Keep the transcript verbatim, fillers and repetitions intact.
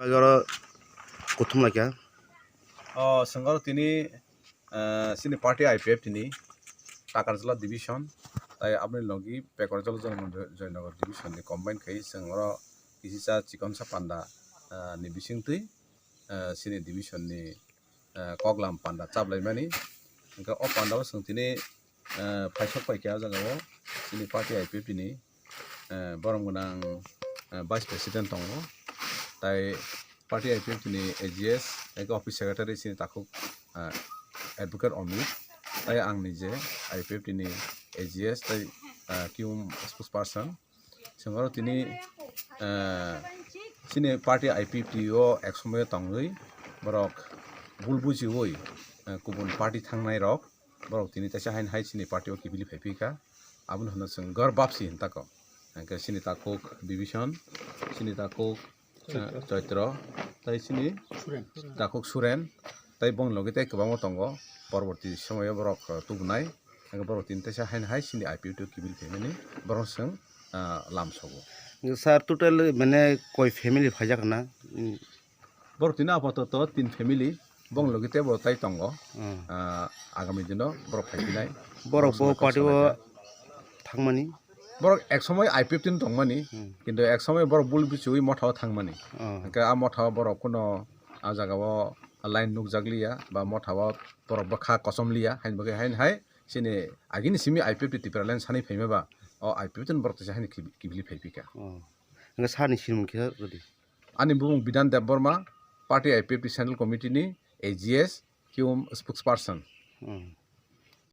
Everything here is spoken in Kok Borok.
Oro kuthum laikha. O, chwng oro tini, eh, chini party I P F T ni Takarjala division, tai aboni logi Pekorjala Joynagar division ni combine khai chwng oro kisicha chikonsa panda, eh, ni bisingtwi, eh, chini division ni, eh, koklam panda chaplaimani. Hwnkhe o panda o chwng tini, eh, phaisok paikha o jaga o chini party I P F T ni, eh, borom gwnang, eh, vice president tongo, tai party I P F T ni A G S, eke office secretary chini takhuk, eh, advocate Omit, tai ang nije I P F T ni A G S tai, eh, kium spokesperson. Chwng oro tini, eh, chini party I P F T o ek somoyo tongwi borok bul bujiwi, eh, kubun party thangnai rok borok tini teisa haino hai chini party o kibili phaiphikha. Aboni hwnno chwng gor bapsi hintakho. Hwnkhe chini takhuk Bibison, chini takhuk, eh, Chaitro, tai chini takhuk Suren, tai bongni logi tai kwbangma tongo. Porborti somoyo borok, eh, tubunai. Hwnkhe borok tini teisa haino hai chini I P F T o kibili phaimani borok chwng, ah, lamsogo. Sir, total mane koi family phaijak na? Hmm. Borok tini apatoto tin family, bongni logi teibo tai tongo. Hmm. Ah, agami dino borok phaiphinai. Borok bo party o thangmani? Borok ek somoi I P F T ni tongmani, hmm, kintu ek somoi borok bul bichiwi motha o thangmani. Hmm. Hwnkhe a motha o borok kuno a jaga o line nukjakliya ba motha o borok bwkha kochomliya, haini bagwi haino hai chini agini simi I P F T Tipraland sanwi phaima ba, o I P F T ni borok teisa haino kibi-, kibili phaiphikha. Oh. Hwnkhe sir ni sinimung kisa rwdi. Ani bumung Bidan Debbarma, party I P F T Central Committee ni A G S, kium spokesperson. Hmm.